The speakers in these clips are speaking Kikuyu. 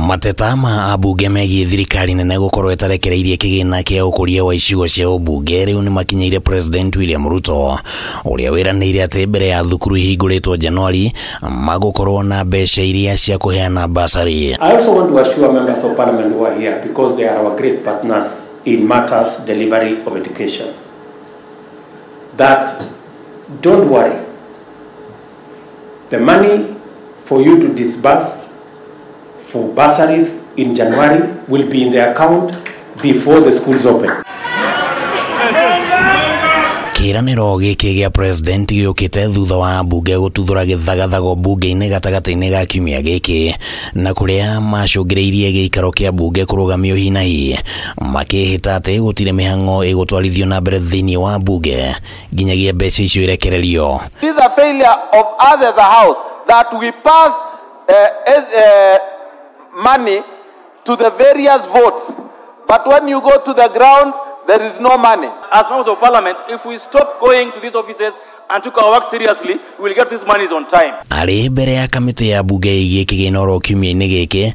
Mateta ma ambunge megiĩ thirikari nene gũkorwo ĩtarekereirie kĩgĩna kĩa ũkũria wa icigo cia ũmbunge rĩu nĩmakinyĩire President William Ruto ũrĩa wĩranĩire atĩ mbere ya thukuru ihingũrĩtwo Januari magũkorwo na mbeca iria cia kũheana basari. I also want to assure members of parliament who are here, because they are our great partners in matters delivery of education, that don't worry, the money for you to disburse for bursaries in January will be in the account before the schools open. Kĩĩranĩro gĩkĩ gĩa president gĩũkĩte thutha wa ambunge gũtuthũra gĩthagathago bunge-inĩ gatagatĩ-inĩ ga kiumia gĩkĩ na kũrĩa macũngĩrĩirie gĩikaro kĩa bunge kũrũgamio hi na hi makĩhĩta atĩ gũtirĩ mĩhang'o ĩgũtwarithio na mbere thĩinĩ wa bunge nginyagia mbeca icio irekererio. It is a failure of us as a house that we pass money to the various votes, but when you go to the ground, there is no money. As members of parliament, if we stop going to these offices and took our work seriously, we will get these monies on time. Arĩ mbere ya kamĩtĩ ya bunge ĩgiĩ kĩgĩna oro kiumia-inĩ gĩkĩ,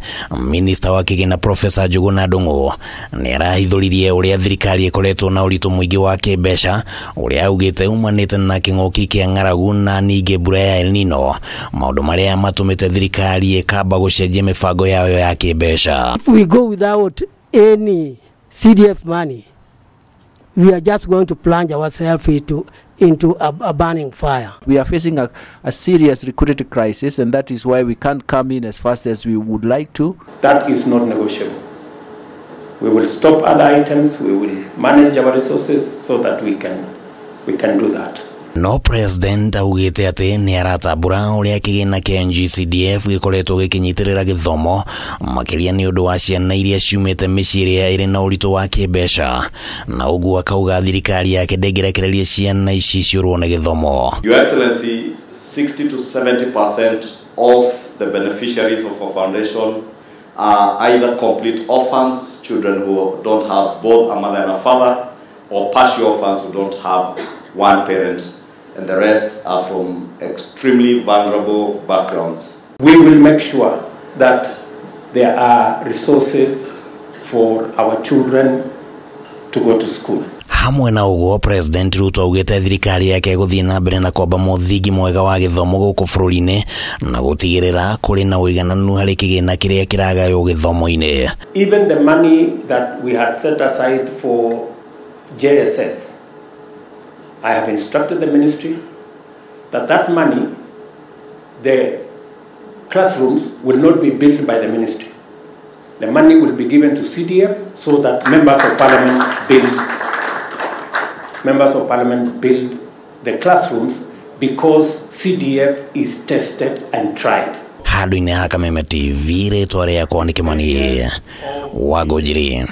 minista wa kĩgĩna Professor Njuguna Ndung'u nĩ arahithũririe ũrĩa thirikari ĩkoretwo na ũritũ mũingĩ wa kĩmbeca ũrĩa augĩte umanĩte na kĩng'ũki kĩa ng'aragu na ningĩ mbura ya El Nino, maũndũ marĩa matũmĩte thirikari ĩkamba gũcenjia mĩbango yayo ya kĩmbeca. If we go without any CDF money, we are just going to plunge ourselves into a burning fire. We are facing a serious liquidity crisis, and that is why we can't come in as fast as we would like to. That is not negotiable. We will stop other items, we will manage our resources so that we can do that. No president augĩte atĩ nĩ aratambũra ũrĩa kĩgĩna kĩa NGCDF gĩkoretwo gĩkĩnyitĩrĩra gĩthomo makĩria nĩ ũndũ wa ciana iria ciumĩte mĩciĩ ĩrĩa ĩrĩ na ũritũ wa kĩmbeca, na ũguo akauga thirikari yake ndĩngĩrekereria ciana ici ciũrwo nĩ gĩthomo. Your Excellency, 60 to 70% of the beneficiaries of our foundation are either complete orphans, children who don't have both a mother and a father, or partial orphans who don't have one parent, and the rest are from extremely vulnerable backgrounds. We will make sure that there are resources for our children to go to school. Hamwe na ũguo, President Ruto augĩte thirikari yake ĩgũthiĩ na mbere na kwamba mũthingi mwega wa gĩthomo gũkũ bũrũri-inĩ na gũtigĩrĩra kũrĩ na ũigananu harĩ kĩgĩna kĩrĩa kĩragaywo gĩthomo-inĩ. Even the money that we had set aside for JSS, I have instructed the ministry that that money, the classrooms will not be built by the ministry. The money will be given to CDF so that members of parliament build the classrooms, because CDF is tested and tried. Handũ-inĩ ha Kameme TV, rĩtwa rĩakwa nĩ Kĩmani Wangũnjiri.